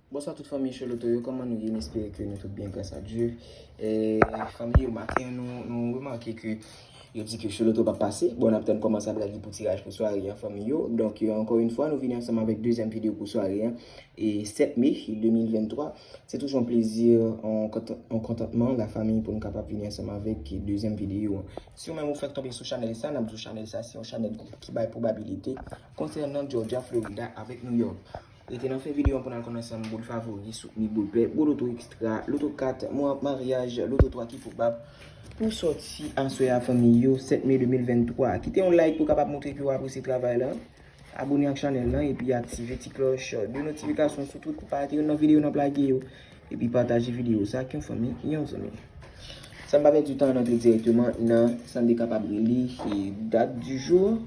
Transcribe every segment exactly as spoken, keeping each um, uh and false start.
Bonswa tout fanmi Choloto yo, kòman nou ye? M espere ke nou tout byen, gras a Dye. E, fanmi yo, maten an, nou, nou remake ke yo di ke Choloto p ap pase. Bon, n ap tann kòman sa pral ye pou tiraj pou sware an, fanmi yo. Donk, e, ankò yon fwa, nou vini ansanm avèk dezyèm videyo pou sware an. E sèt me de mil venntwa, se toujou yon plezi, yon kontan-, yon kontantman, lafanmi, pou nou kapab vini ansanm avèk dezyèm videyo an. Si w menm ou fèk tonbe sou chanèl sa, n ap di w chanèl sa se yon chanèl ki bay pwobabilite konsènan Georgia, Florida avèk New York. Rete nan fen videyo an pou n al konn ansanm boul favori, soutni boul pè, gwo loto ekstra, loto kat, mwa maryaj, loto twa ki pwobab pou sòti aswè a, fanmi yo, sèt me de mil venntwa. Kite yon like pou w kapab montre ke w apresye travay la. Abone ak chanèl lan epi aktive ti klòch de notifikasyon sou tout pou pa rate youn nan videyo n ap lage yo. Epi pataje videyo sa ak yon fanmi, yon zanmi. San pa pèdi tan, n antre dirèkteman nan sa n te kapab rele, e, date du jour.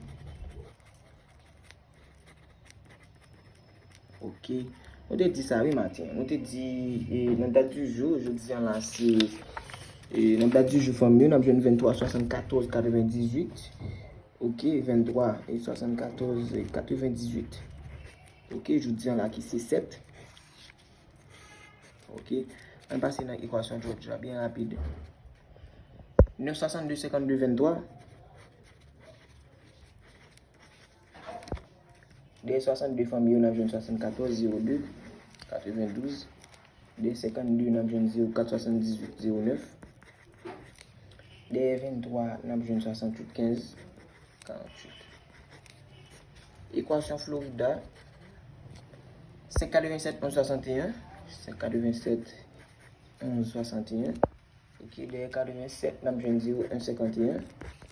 Ok. Nou te di sa, wi, maten. Nou te di, e, nan date du jour, jodi a la, se, e, nan date du jour, fanmi yo, n ap jwenn venntwa swasannkatòz katrevendizuit. Ok, venntwa e swasannkatòz e katrevendizuit. Ok, jodi a la ki se sèt. Ok, ann pase nan ekwasyon Georgia byen rapid. Nèf swasannde senkannde venntwa. Dèyè swasannde, fanmi yo, n ap jwenn swasannkatòz zewo de katrevendouz. Dèyè senkannde, n ap jwenn zewo kat swasanndizuit zewo nèf. Dèyè venntwa, n ap jwenn swasanntuit kenz karanntuit. Ekwasyon Florida, senk katrevennsèt onz swasanteyen, senk katrevennsèt onz swasanteyen. Ok, dèyè katrevennsèt, n ap jwenn zewo en senkanteyen,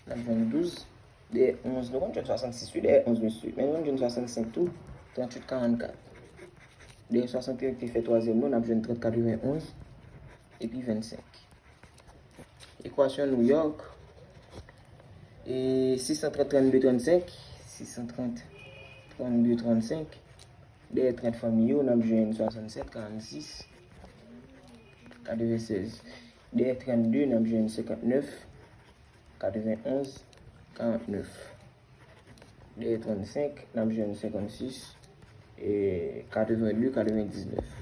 n ap jwenn douz. Dèyè onz, nou konn jwenn swasannsis, wi, dèyè onz, mesye. Men nou konn jwenn swasannsenk tou, tranntuit karannkat. Dèyè swasanteyen ki te fè twazyèm nan, n ap jwenn trant katrevenonz, epi vennsenk. Ekwasyon New York, e sis san trant trannde trannsenk, sis san trant trannde trannsenk. Dèyè trant, fanmi yo, n ap jwenn swasannsèt karannsis, katrevensèz. Dèyè trannde, n ap jwenn senkantnèf, katrevenonz, karantnèf. Dèyè trannsenk, n ap jwenn senkannsis, e katrevende, katrevendiznèf.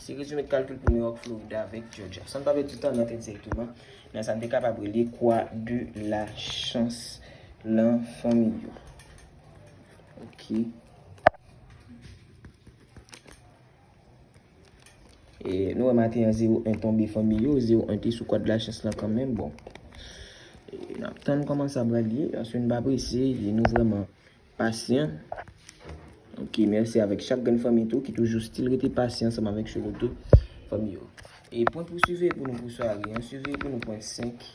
Se rezime de kalkil pou New York, Florida avèk Georgia. San n pa pèdi tan, n antre dirèkteman nan sa n te kapab rele kwa de la chans lan, fanmi yo. Ok. E, nou wè maten an zewo en tonbe, fanmi yo. Zewo en te sou kwa de la chans lan kanmenm. Bon. E, n ap tann kòman sa pral ye, paske n pa prese, e nou vrèman pasyan. Ok, mèsi avèk chak grenn fanmi tou ki toujou still rete pasyan ansanm avèk Choloto, fanmi yo. E pwen pou siveye pou nou pou sware an, siveye pou nou pwen senk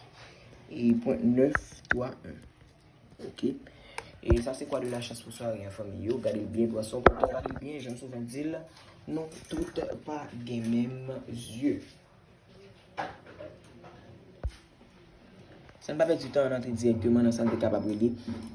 e pwen nèf twa en. Ok. E sa se kwa de la chans pou sware an, fanmi yo. Gade l byen, pran sa w pran tan, gade l byen, jan m souvan di l, nou tout pa gen menm zye. San n pa pèdi tan, n antre dirèkteman nan sa n te kapab rele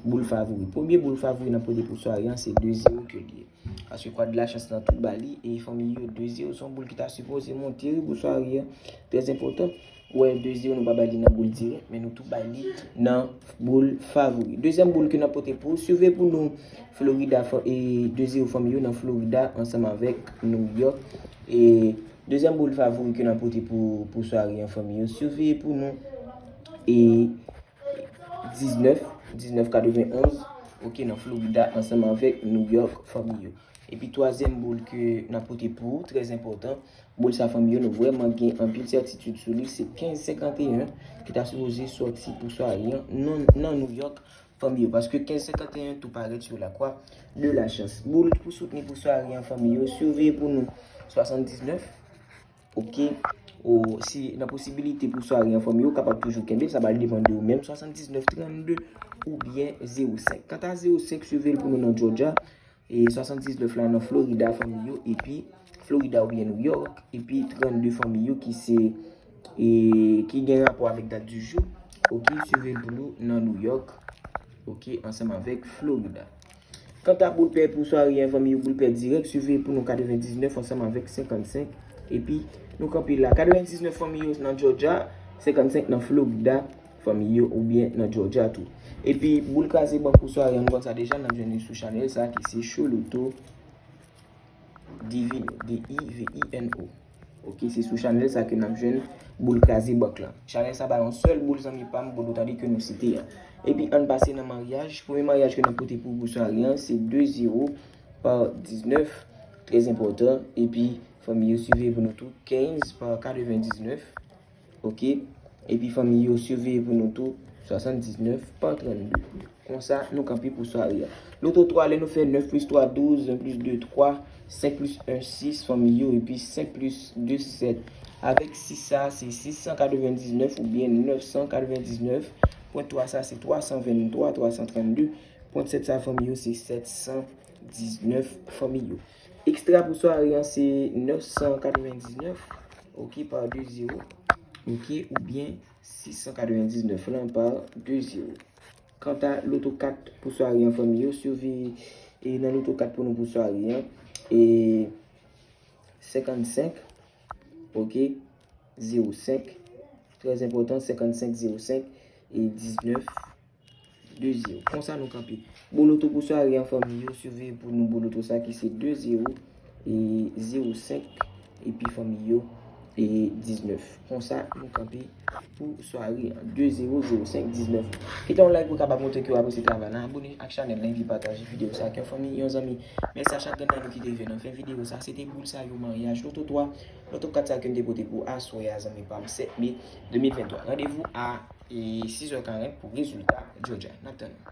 boul favori. Premye boul favori n ap pote pou sware an, se de zewo ke l ye. Paske kwa de la chans lan tou ba li, e fanmi yo, de zewo se yon boul ki ta sipoze monte, wi, pou sware an. Trè enpòtan. Ou wè, de zewo nou pa bay li nan boul dirèk, men nou tou bay li nan boul favori. Dezyèm boul ke n ap pote pou, siveye pou nou Florida, fa-, e de zewo, fanmi yo, nan Florida ansanm avèk New York. E dezyèm boul favori ke n ap pote pou, pou sware an, fanmi yo, siveye pou nou e diznèf, diznèf katrevenonz, ok, nan Florida ansanm avèk New York, fanmi yo. Epi twazyèm boul ke n ap pote pou ou, trè enpòtan, boul sa, fanmi yo, nou vrèman gen anpil sètitid sou li, se kenz senkanteyen ki ta sipoze sòti pou sware an nan, nan New York, fanmi yo, paske kenz senkanteyen tou parèt sou la kwa de la chans. Boul pou soutni pou sware an, fanmi yo, siveye pou nou swasanndiznèf. Ok. Ou, si nan posibilite pou sware an, fanmi yo, ou kapab toujou kenbe l, sa pral depann de ou menm, swasanndiznèf trannde oubyen zewo senk. Kanta zewo senk, siveye l pou nou nan Georgia, e swasanndiznèf la nan Florida, fanmi yo, epi Florida oubyen New York, epi trannde, fanmi yo, ki se, e ki gen rapò avèk date du jour, ok, siveye l pou nou nan New York, ok, ansanm avèk Florida. Kanta boul pè pou sware an, fanmi yo, boul pè dirèk, siveye pou nou katrevendiznèf ansanm avèk senkannsenk. Epi, nou kanpe la. Katrevendiznèf, fanmi yo, nan Georgia, senkannsenk nan Florida, fanmi yo, oubyen nan Georgia tou. Epi, boul kraze bank pou sware an, nou konn sa deja, n ap jwenn li sou chanèl sa ki se Choloto. Divino, D I V I N O. Ok, se sou chanèl sa ke n ap jwenn boul kraze bank lan. Chanèl sa ba yon sèl boul, zanmi pa m, boul ou tande ke nou site a. Epi ann pase nan maryaj. Premye maryaj ke n ap pote pou, pou sware an, se de zewo pa diznèf. Trè enpòtan. Epi fanmi yo, swive pou nou tou, kenz pa katrevendiznèf. Ok. Epi fanmi yo, swive pou nou tou, swasanndiznèf pa trannde. Konsa, nou kanpe pou sware a. Loto twa, lè nou fè nèf plis twa, douz, en plis de, twa, senk plis en, sis, fanmi yo, epi senk plis de, sèt. Avèk sis sa, se sis san katrevendiznèf oubyen nèf san katrevendiznèf. Pwen twa sa, se twa san venntwa, twa san trannde. Pwen sèt sa, fanmi yo, se sèt san diznèf, fanmi yo. Ekstra pou sware an, se nèf san katrevendiznèf, ok, pa de zewo, ok, oubyen sis san katrevendiznèf lan pa de zewo. Kanta loto kat pou sware an, fanmi yo, swive, e nan loto kat pou nou pou sware an, e senkannsenk, ok, zewo senk, trè enpòtan, senkannsenk zewo senk e diznèf de zewo. Konsa nou kanpe. Bon loto pou sware an, fanmi yo, swive pou nou bon loto sa ki se de zewo e zewo senk, epi fanmi yo, e diznèf. Konsa nou kanpe pou sware an, de zewo zewo senk diznèf. Kite yon like pou w kapab montre ke w apresye travay la. Abone ak chanèl la epi pataje videyo sa ak yon fanmi, yon zanmi. Mèsi a chak grenn nan nou ki te rive nan fen videyo sa. Se te boul sa yo, maryaj, loto twa, loto kat sa ke m te pote pou aswè a, zanmi pa m, sèt me de mil venntwa. Randevou a, e, sis è karant pou rezilta Georgia. N ap tann nou.